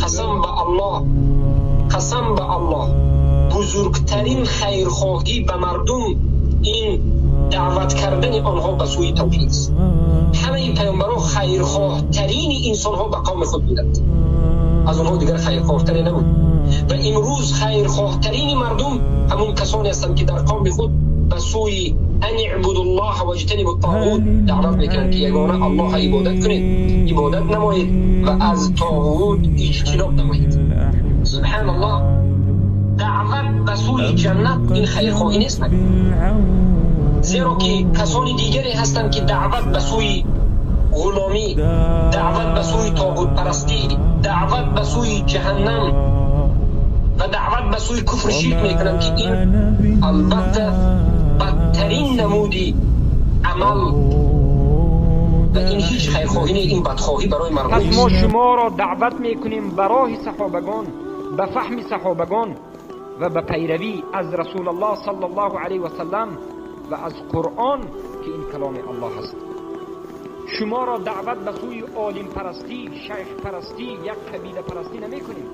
Қасам ба Аллоҳ, қасам ба Аллоҳ, бузургтарин хайрхоҳӣ ба мардум ин даъват кардани онҳо ба сӯи тавҳид аст. Ҳамаи паёмбарон хайрхоҳтарини инсонҳо ба қавми худ буданд, аз онҳо дигар хайрхоҳтаре набуд. Ва имрӯз хайрхоҳтарини мардум ҳамон касоне ҳастанд, ки дар қавми худ ба сӯи ан иъбудуллоҳ ваҷтанибу ттоғут даъват мекунанд, ки ягона Аллоҳро ибодат кунед, ибодат намоед ва аз тоғут иҷтиноб намоед. Субҳаналлоҳ, даъват ба сӯи ҷаннат ин хайрхоҳӣ нест, зеро ки касони дигаре ҳастанд, ки даъват ба сӯи ғуломӣ, даъват ба сӯи тоғутпарастӣ, даъват ба сӯи ҷаҳаннам ва даъват ба сӯи куфру ширк мекунанд, ки ин албатта бадтарин намуди амал ва ин ҳеҷ хайрхоҳӣ не, ин бадхоҳӣ барои мардум. Пас мо шуморо даъват мекунем ба роҳи саҳобагон, ба фаҳми саҳобагон ва ба пайравӣ аз Расулуллоҳ саллаллоҳу алайҳи васаллам ва аз Қуръон, ки ин каломи Аллоҳ аст. Шуморо даъват ба сӯи олимпарастӣ, шайхпарастӣ, як қабилапарастӣ намекунем.